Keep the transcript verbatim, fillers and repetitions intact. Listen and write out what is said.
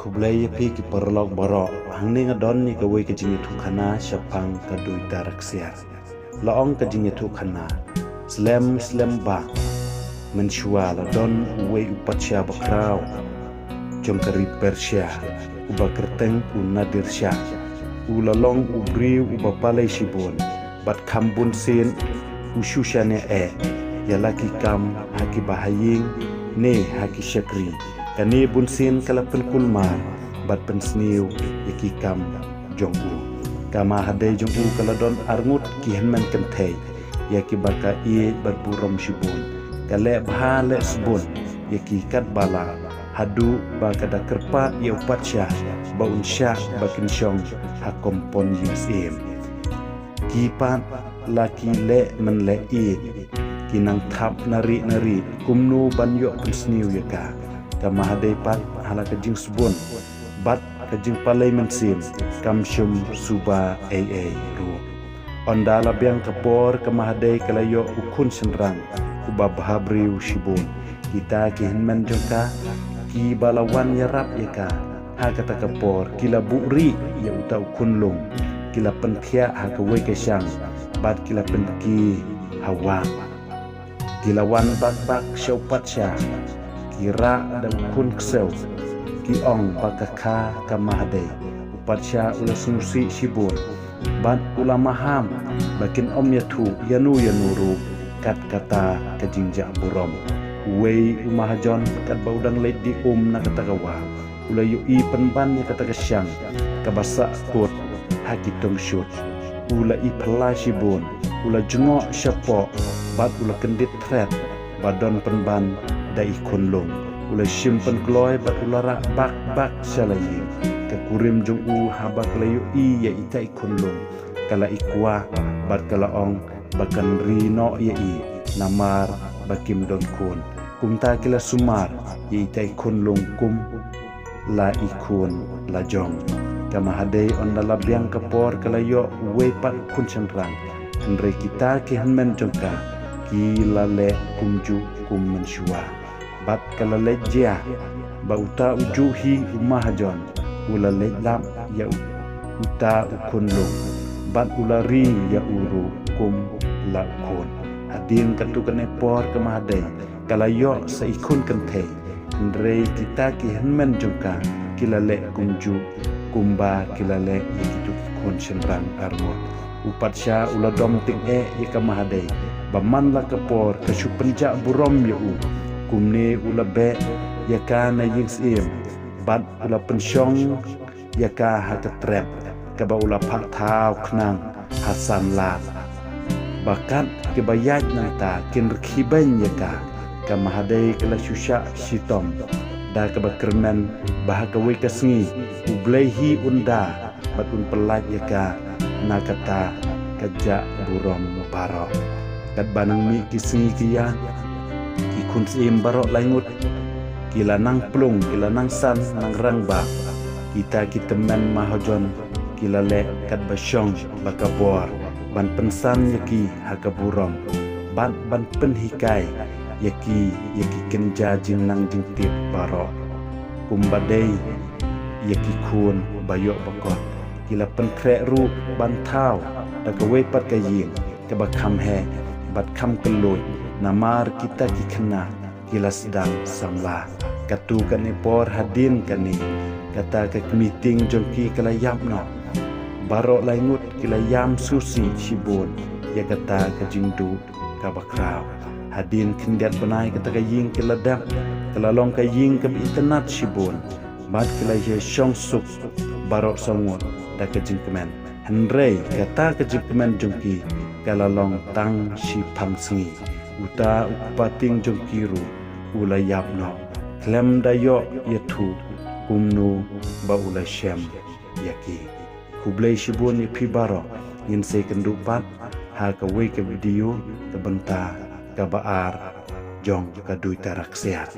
Khublei ïa phi ki paralok baroh. Hangne nga don ïa kawei ka jingïathuhkhana shaphang ka Duitara Ksiar. La ong ka jingïathuhkhana: Slem slem ba mynshuwa la don uwei u patsha bakhraw jong ka ri Persia, uba kyrteng u Nadir Shah. U la long u briew uba palei shibun, bad kham bunsien u shu shaniah eh ïa la ki kam ha kiba ha ïing ne ha ki shakri. Kane bunsien ka la pynkulmar bad pynsniew ïa ki kam jong u. Ka Mahadei jong u ka la don arngut ki hynmen kynthei, ïa kiba ka ïeit bad burom shibun. Ka leh bha leh sbun ïa ki katba lah, haduh ba ka da kyrpad ïa u patsha ba un shah ba kin shong ha kompon ïing syiem. Ki pat la ki leh men leh ïeit, ki nang thap na rieh na rieh kumno ban ïoh pynsniew ïa ka. Ka Mahadei pat ha la ka jingsbun bad ka jingpalei mynsiem, kam shym suba ei ei ruh. Ynda la biang ka por, ka Mahadei ka la ïoh u khun shynrang uba bha briew shibun. Kita ki hynmen jong ka kiba la wan ïarap ïa ka ha kata ka por ki la buhrieh ïa uta u khunlung. Ki la pynkhiah ha kawei ka shang bad ki la pynki ha wah. Ki la wan bak bak sha u patsha, ki rah da u khun ksew, ki ong ba ka kha ka Mahadei. U patsha u la sngewsih shibun bad u la maham ba kin ym ïathuh ïano ïano ruh kat kata ka jingjah burom. Uwei u mahajon, katba u dang leit die um na kata ka wah, u la ïohi pynban ïa kata ka shang kaba sah kut ha ki tongshut. U la i phylla shibun, u la jngoh shapoh bad u la kyndit thret ba don pynban da i khunlung. U la shim pynkloi bad u la rah bak bak sha la ïing. Ka kurim jong u haba ka la ïohi ïa ita i khunlung, ka la i kwah bad ka la ong ba kan ri noh ïa i namar ba kim don khun. Kumta ki la sumar ïa ita i khunlung kum la i khun la jong. Ka Mahadei, ynda la biang ka por, ka la ïoh uwei pat u khun shynrang. Hynrei kita ki hynmen jong ka ki la leh kumjuh kum mynshuwa. Bad ka la leit jia ba uta u juh hi u mahajon u la leit lap ïa u, uta u khunlung bad u la ri ïa u ruh kum la u khun. Hadien katto katne por, ka Mahadei ka la ïoh sa i khun kynthei. Hynrei kita ki hynmen jong ka ki la leh kumjuh kumba ki la leh ïa kitu ki khun shynrang arngut. U patsha u la dom tyngeh ïa ka Mahadei ba man la ka por ka shu pynjah burom ïa u. Kumne u la beh ïa ka na ïing syiem bad u la pynshong ïa ka ha ka trep kaba u la phah thaw khnang ha san lad. Ba kat kiba ïaid nangta kin rkhie beiñ ïa ka. Ka Mahadei ka la shu shah shitom da kaba kyrmen ba ha kawei ka sngi U Blei hi un da bad un pyllait ïa ka na kata ka jah burom baroh. Katba nang mih ki sngi ki ïaid, ki khun syiem baroh lai ngut ki la nang plung, ki la nang san, nang rangbah. Kita ki tymmen mahajon ki la leh katba shong ba ka bor ban pynsan ïa ki ha ka burom bad ban pynhikai ïa ki ïa ki kynja jingnang jingtip baroh. Kumba dei ïa ki khun ba ïoh ba kot, ki la pynkhreh ruh ban thaw da kawei pat ka ïing kaba kham heh bad kham kylluid, namar kita ki khynnah ki la sdang samla. Katto katne por hadien kane, kata ka kmie tieng jong ki ka la ïap noh. Baroh lai ngut ki la ïam sngewsih shibun ïa kata ka jingduh kaba khraw. Hadien khyndiat bnai kata ka ïing ka la dep, ka la long ka ïing kaba itynnad shibun bad ki la ïashong suk baroh saw ngut da ka jingkmen. Hynrei kata ka jingkmen jong ki ka la long tang shiphang sngi. Uta u kpa tieng jong ki ruh u la ïap noh khlem da ïoh ïathuh kumno ba u la shem ïa ki. Khublei shibun ïa phi baroh. Ngin sa ïakynduh pat ha kawei ka video, ka bynta kaba ar jong ka Duitara Ksiar.